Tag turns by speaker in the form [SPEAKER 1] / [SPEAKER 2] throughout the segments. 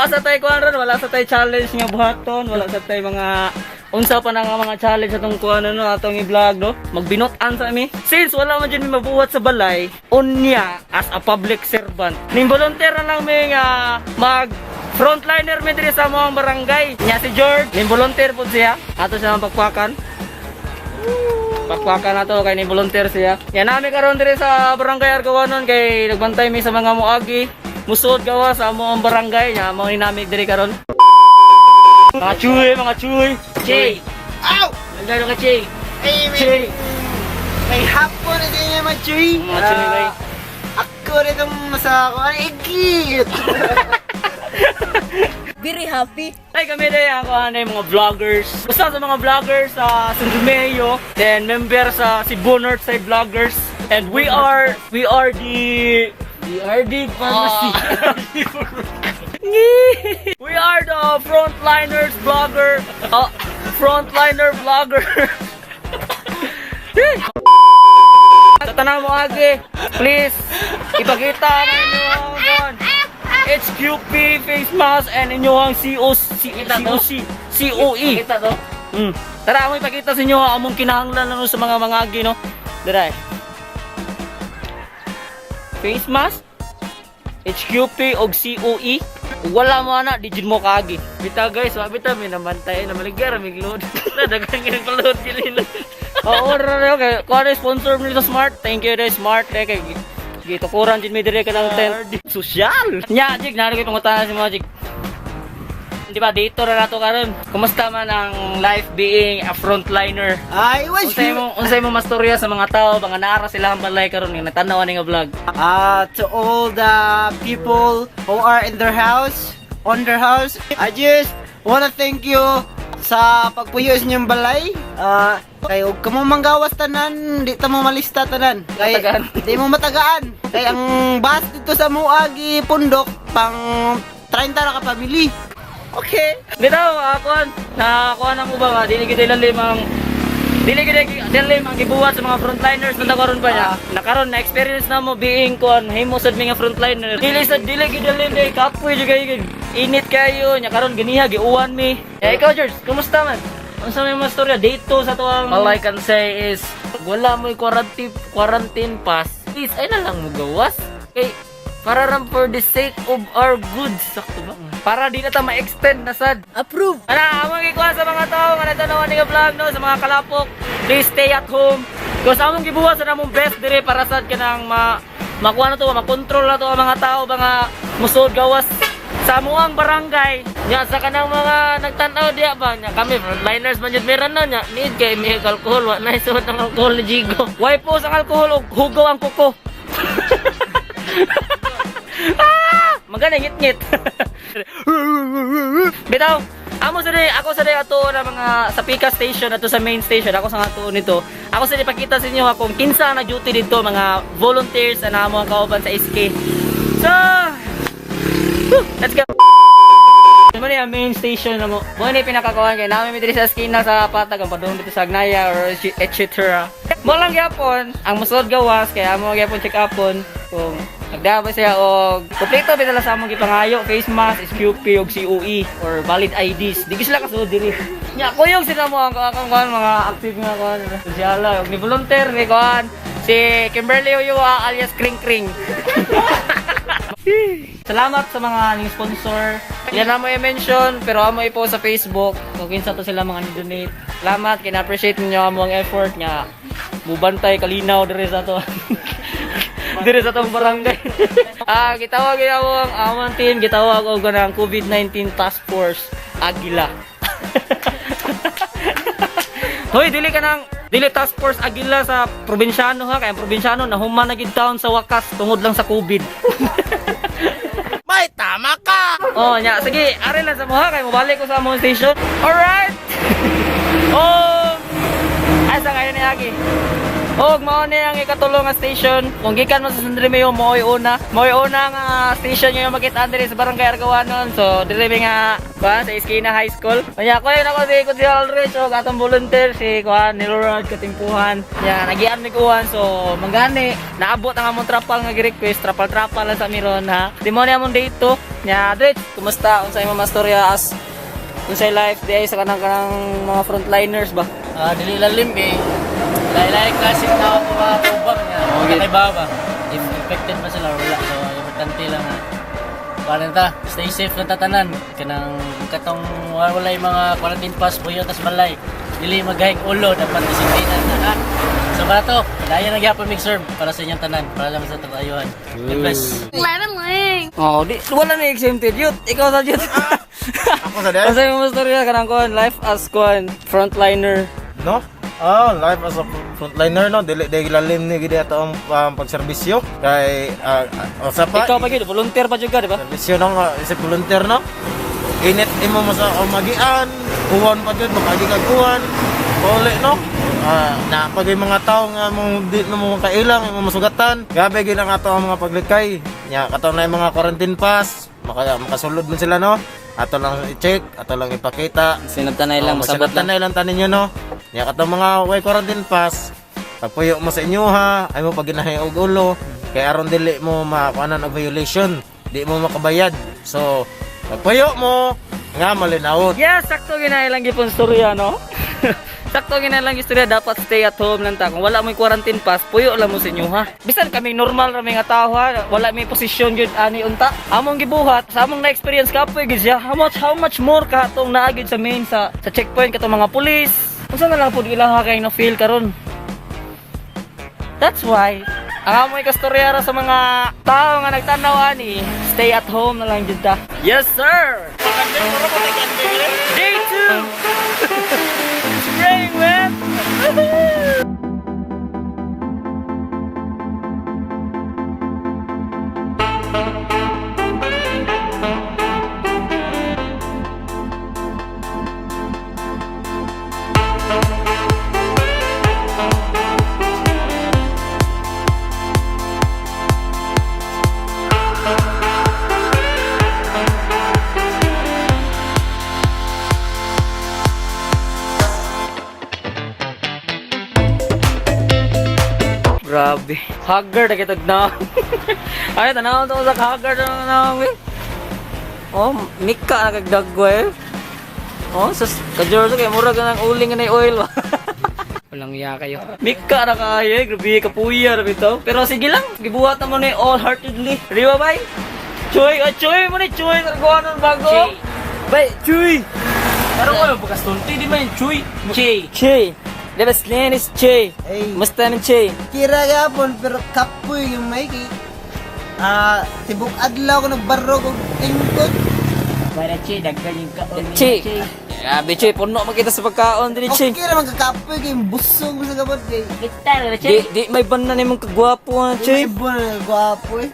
[SPEAKER 1] Wa sa tay kuan ron, wala sa tay challenge nga buhaton, wala sa tay mga unsa pa na nga mga challenge atong kuan, ano, atong i-vlog, no. Magbinot-an sa mi. Since wala man jud mi mabuhat sa balay, unya as a public servant, ning volunteer na lang mi nga mag frontliner mi diri sa among barangay. Nya si George, ning volunteer pud siya. Ato siya ang pakpakan. Pakpakan na to kay ni volunteer siya. Yan nami karon diri sa Barangay Argawanon kay nagbantay mi sa mga moagi. Musod gawa sa among barangay nya mao ni nami diri karon. Mga chuy, mga chuy.
[SPEAKER 2] Chay!
[SPEAKER 3] Ow!
[SPEAKER 2] Nagano ka, Chay?
[SPEAKER 3] Ay, may,
[SPEAKER 1] Chay.
[SPEAKER 3] May hapon na din yung mga chuy.
[SPEAKER 1] Mga chuy, bay.
[SPEAKER 3] Ako rin itong nasa ako. Ay, igit!
[SPEAKER 2] Very happy.
[SPEAKER 1] Ay, kami din ako ano yung mga vloggers. Basta sa mga vloggers sa San Romeo, then member sa Cebu Northside Vloggers. And we are the
[SPEAKER 2] DRD Pharmacy.
[SPEAKER 1] We are the frontliners vlogger. Frontliner vlogger. Sa tanang mo agi, please ipakita ang inyong HQP face mask and inyong COC,
[SPEAKER 2] Kita to?
[SPEAKER 1] COC, COE.
[SPEAKER 2] Kita to?
[SPEAKER 1] Tara, amo ipakita sa inyo ang among kinahanglan, ano, sa mga agi, no. Dara. Face mask, HQP og COE. Wala mo ana, di jud mo kaagi.
[SPEAKER 2] Bitaw guys, wa bitaw mi namantay na maligya ra mig load. Na daghan kay load gilin.
[SPEAKER 1] Oo, ra kay kuan sponsor mi sa Smart. Thank you dai Smart dai kay gitukuran jud mi diri kanang tent. Social. Nya, jig naa koy pangutana si mo, jig. Di ba dito ra nato karon? Kumusta man ang life being a frontliner?
[SPEAKER 3] Ay, was
[SPEAKER 1] Unsay mo mastorya sa mga tao mga naara sila ang balay karon nga natanaw ani nga vlog?
[SPEAKER 3] To all the people who are in their house, on their house, I just wanna thank you sa pagpuyo sa inyong balay. Kay og kamo manggawas tanan, di ta mo malista tanan. Kay
[SPEAKER 1] Matagaan.
[SPEAKER 3] di mo matagaan. Kay ang bus dito sa Muagi pundok pang 30 ra ka family. Okay.
[SPEAKER 1] Bitaw, kuan, nakakuha na mo ba nga dili gid lalim ang dili gid lalim ang gibuhat sa mga frontliners na karon pa niya. Nakaron na experience na mo being kuan himo sad mi nga frontliner. Dili sad dili gid lalim day kapoy jud kayo. Init kayo nya karon ganiha giuwan mi. Eh, ikaw George, kumusta man? Unsa may mga storya dito sa tuang?
[SPEAKER 2] All I can say is, wala mo'y quarantine pass. Please, ay na lang mo gawas. Kay, para ram for the sake of our goods. Sakto ba?
[SPEAKER 1] Para di na ta ma-extend na sad.
[SPEAKER 2] Approve!
[SPEAKER 1] Ana, among gikuha sa mga tao nga natanaw ni nga vlog, no, sa mga kalapok, please stay at home. Because among gibuhat sa namong best dire para sad kanang ma makuha na to, makontrol na to ang mga tao mga musod gawas sa amuang barangay.
[SPEAKER 2] Nya sa kanang mga nagtan-aw diya ba nya kami frontliners man jud meron na nya need kay may alcohol, wa na isuot ang alcohol ni Jigo.
[SPEAKER 1] Way po sa alcohol og hugaw ang kuko. Ah! Magana ngit-ngit. Bitaw, amo sa day, ako sa day ato na mga sa Pika station ato sa main station, ako sa ato nito. Ako sa day pakita sa inyo ha, kung kinsa na duty dito mga volunteers na amo ang kauban sa SK. So, whew, let's go. Mo ni ang main station na mo. Mo ni pinakakuan kay nami mi diri sa eskina sa Patag ang padung dito sa Agnaya or etc. Mo lang gyapon ang musod gawas kay amo gyapon check upon kung nagdaba siya og kompleto bitaw sa among gipangayo: face mask, SQP og COE or valid IDs. Di gyud sila kasulod diri. Nya kuyog sila mo ang akong kuan mga active nga kuan sosyal og ni volunteer ni kuan si Kimberly Oyoa alias Kring Kring. Salamat sa mga ning sponsor. Yan na mo i-mention pero amo ipo sa Facebook kung kinsa to sila mga ni-donate. Salamat, kina-appreciate ninyo amo ang effort nga mubantay kalinaw diri sa atong barangay. Gitawag gyud amo ang among team, gitawag og kanang COVID-19 Task Force Agila. Hoy, dili ka nang dili Task Force Agila sa probinsyano ha, kay ang probinsyano nahuman na gid taon sa wakas tungod lang sa COVID.
[SPEAKER 3] May tama ka!
[SPEAKER 1] Oh, nya, sige, ari lang sa mo ha, kay mobalik ko sa among station. Alright. Oh. Asa kayo ni Aki? Og mao ni ang ikatulo nga station. Kung gikan mo sa San Remeo, mo'y una. Mo'y una nga station nga makita diri sa Barangay Argawanon. So diri mi nga kuan sa Iskina High School. Unya ko yun ako si Kuya Aldrich og atong volunteer si kuan ni Lorad Katimpuhan. Ya, nagian mi kuan, so mangani naabot ang among trapal nga gi-request, trapal-trapal lang sa miron ha. Di mo ni among dito. Nya, Drit, kumusta? Unsay imong mastorya as unsay life di ay sa kanang mga frontliners ba?
[SPEAKER 2] Ah, dili lalim eh. Lahi-lahi klase tao ko mga tubang nga.
[SPEAKER 1] Okay.
[SPEAKER 2] Okay. Ba? If infected ba sila or wala. So, importante lang nga. Parang ta, stay safe lang tatanan. Kanang katong walay mga quarantine pass, buyo tas balay. Dili magahig ulo, dapat disiplina na ha. So para to, daya na gyapon mig serve para sa inyong tanan, para lang sa tatayuhan. God bless.
[SPEAKER 4] Lemon Ling.
[SPEAKER 1] Oh, di wala na exempted yut. Ikaw sa yut.
[SPEAKER 5] Ako sa dahil?
[SPEAKER 1] Unsay imong mastorya kanang kuan life as kuan frontliner?
[SPEAKER 5] No? Ah, life as a frontliner, no, dili dili lalim ni gid ato ang pagserbisyo kay usa pa
[SPEAKER 1] Ikaw pa gyud volunteer pa jud ka, di ba?
[SPEAKER 5] serbisyo no nga isip volunteer, no. Init imo mo sa umagian, kuwan pa jud makagi kag kuwan. Uli, no. Na pag yung mga tao nga mong di na mo kailang imo masugatan. Grabe gyud ang ato ang mga paglikay. Nya kato na yung mga quarantine pass, makasulod man sila, no. Ato lang i-check, ato lang ipakita.
[SPEAKER 1] Sinabtanay lang,
[SPEAKER 5] Oh,
[SPEAKER 1] masabot lang.
[SPEAKER 5] masinabtanay lang tanin nyo, no? Nya katong mga way quarantine pass, pagpuyo mo sa inyo ha, ay mo paginahay og ulo, kay aron dili mo makuanan og violation, di mo makabayad. So, pagpuyo mo, nga malinawot.
[SPEAKER 1] Yes, sakto ginay lang gipon storya, no? Sakto ginay lang istorya, dapat stay at home lang ta. Kung wala mo'y quarantine pass, puyo lang mo sa inyo ha. Bisan kami normal ra may nga tao ha, wala may posisyon gyud ani unta. Among gibuhat, sa among na-experience kapoy gyud siya. How much more ka atong naa gyud sa main sa checkpoint katong mga pulis. Unsa na lang pud ilaha kay na feel karon? That's why ang amoy kastorya ra sa mga tao nga nagtanaw ani, stay at home na lang jud ta. Yes, sir. Day 2. It's raining, man. Woohoo! Grabe. Haggard na kitag na. Ay, tanaw to sa haggard na na. Eh. Oh, mika na kagdagwa eh. Oh, sus, kajor kay murag na ng uling na oil ba. Walang iya kayo. Mika na kayo eh. Grabe, kapuya na bitaw. Pero sige lang, gibuhat na mo ni all heartedly. Di ba, bay? Choy, ah, choy mo ni choy. Karguan nun bago. Bay, choy.
[SPEAKER 2] Pero wala pagkastunti, di man chuy.
[SPEAKER 1] Che. Che. The best name is Che.
[SPEAKER 3] Ay.
[SPEAKER 1] Musta ni Che?
[SPEAKER 3] Kira gapon pero kapoy yung may kay tibok adlaw ko nagbarog og tingkod.
[SPEAKER 2] Para che, daghan yung kaon.
[SPEAKER 1] Che. Grabe, Che. Puno makita sa pagkaon dili, Che.
[SPEAKER 3] Okay ra man kakapoy kay busog sa gabot kay.
[SPEAKER 1] Di may banan nimong kagwapo na,
[SPEAKER 3] Che,
[SPEAKER 1] Che.
[SPEAKER 3] buwan na gwapo eh.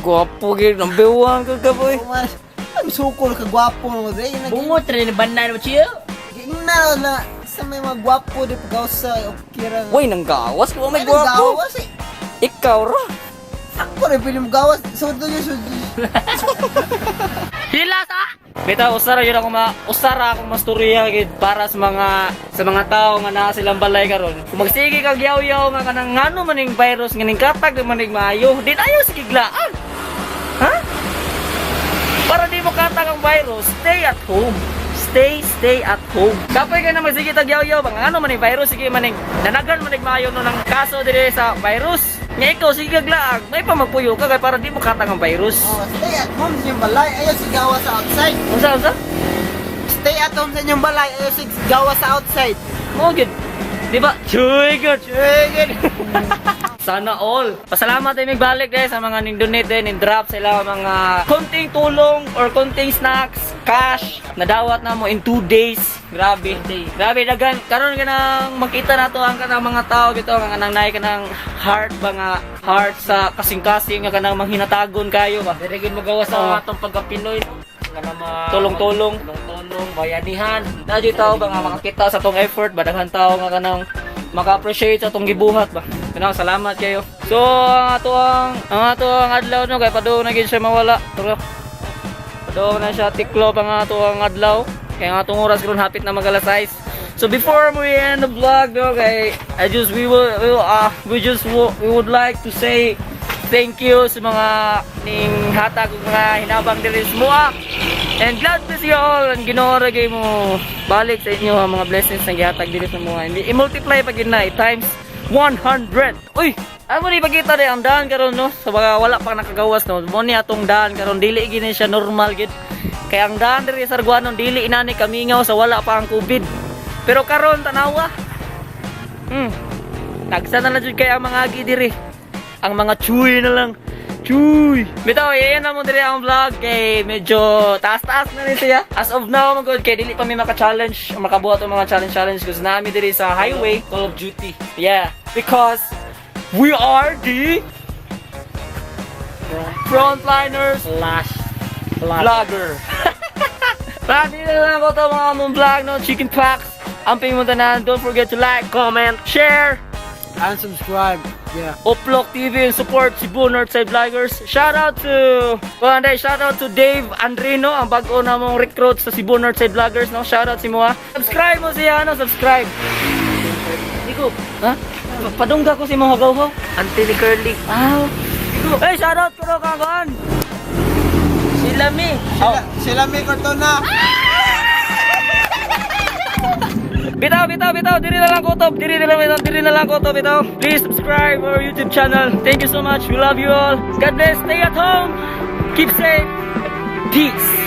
[SPEAKER 1] Gwapo gyud ang bewang ka ka, boy.
[SPEAKER 3] Kuman, ang sukol ka gwapo mo dre.
[SPEAKER 2] Bungot rin banan mo chiyo.
[SPEAKER 3] Gina na sa may mga gwapo di pagkausa okay ra.
[SPEAKER 1] Uy, nanggawas ko may
[SPEAKER 3] Ay,
[SPEAKER 1] gwapo.
[SPEAKER 3] nanggawas eh.
[SPEAKER 1] Ikaw ra.
[SPEAKER 3] Ako rin pwede mo gawas. Sudto niyo, sudto niyo.
[SPEAKER 1] Hilas ah. Bitaw usara yun ako ma usara akong masturya gid para sa mga tao nga naa silang balay karon. Kung magsige kag yaw-yaw nga kanang ngano man ning virus nga ning katag man ning maayo, din ayaw sige glaan. Ha? Para di mo katag ang virus, stay at home. Stay at home. Kapoy ka na magsige tag yaw-yaw ba ngano man ning virus sige man ning nanagan man ning maayo no ng kaso dire sa virus. Nga ikaw sige kag laag, may pa magpuyo ka kay para di mo katag ang virus.
[SPEAKER 3] Oh, stay at home sa inyong balay. Ayaw si gawa sa outside.
[SPEAKER 1] Unsa unsa?
[SPEAKER 3] Stay at home sa inyong balay. Ayaw si gawa sa outside.
[SPEAKER 1] Mo gyud. Di ba? Chuy gyud.
[SPEAKER 3] Chuy gyud.
[SPEAKER 1] Sana all. Pasalamat ay magbalik guys sa mga ning-donate din, ning-drop sila mga konting tulong or konting snacks, cash, nadawat na mo in 2 days. Grabe. Grabe daghan karon kanang makita nato ang kanang mga tao bitaw nga kanang naay kanang heart ba nga heart sa kasing-kasing nga kanang manghinatagon kayo ba.
[SPEAKER 2] Dili gyud magawa sa
[SPEAKER 1] Oo.
[SPEAKER 2] atong pagka-Pinoy no. Nga na
[SPEAKER 1] Tulong-tulong.
[SPEAKER 2] Tulong-tulong, bayanihan.
[SPEAKER 1] Na jud tao ba nga makakita sa tong effort ba daghan tao nga kanang maka-appreciate sa tong gibuhat ba. Kanang salamat kayo. So ang ato ang adlaw no kay padung na gid siya mawala. Pero padung na siya tiklo pa nga ato ang adlaw. Kay nga atong oras karon hapit na mag alas 6. So before we end the vlog no kay I just we will, we will we just we would like to say Thank you sa mga ning hatag ug mga hinabang diri sa mua. And God bless you all. Ang Ginoo ra gyud mo balik sa inyo ang mga blessings na gihatag diri sa mua. Hindi i-multiply pa gyud na times 100. Uy, amo ni pagita di ang daan karon, no? Sa mga wala pa nakagawas, no. Mo ni atong daan karon, dili gini siya normal gid. Kay ang daan diri sa Arguanon, dili inani kamingaw sa wala pa ang COVID. Pero karon, tanawa. Tagsa na lang jud kay ang mga agi diri. Ang mga chuy na lang. Chuy! Bitaw, iyan na mo diri ang vlog kay medyo taas-taas na rin siya. As of now, mga good, kay dili pa mi maka-challenge, o makabuhat og mga challenge-challenge because nami diri sa highway.
[SPEAKER 2] Call of Duty.
[SPEAKER 1] Yeah, because we are the frontliners
[SPEAKER 2] Flash.
[SPEAKER 1] Vlogger. Dito na lang ko to mga among vlog, no? Chicken packs. Amping mo tanan. Don't forget to like, comment, share,
[SPEAKER 3] And subscribe. Yeah.
[SPEAKER 1] Uplok TV and support Cebu Northside Vloggers. Shout out to Kuanday, shout out to Dave Andrino, ang bago na mong recruit sa Cebu Northside Vloggers, no? Shout out si Moa. Subscribe mo siya, no? Subscribe. Iko, ha? Padungga ko si mga hagaw.
[SPEAKER 2] Auntie ni Curly.
[SPEAKER 1] Ah. Hey, shout out ko kagon.
[SPEAKER 2] Sila mi.
[SPEAKER 3] Sila, sila may kartona.
[SPEAKER 1] Bitaw, bitaw, bitaw. Diri na lang kutob. Diri na lang, bitaw. Diri na lang kutob, bitaw. Please subscribe our YouTube channel. Thank you so much. We love you all. God bless. Stay at home. Keep safe. Peace.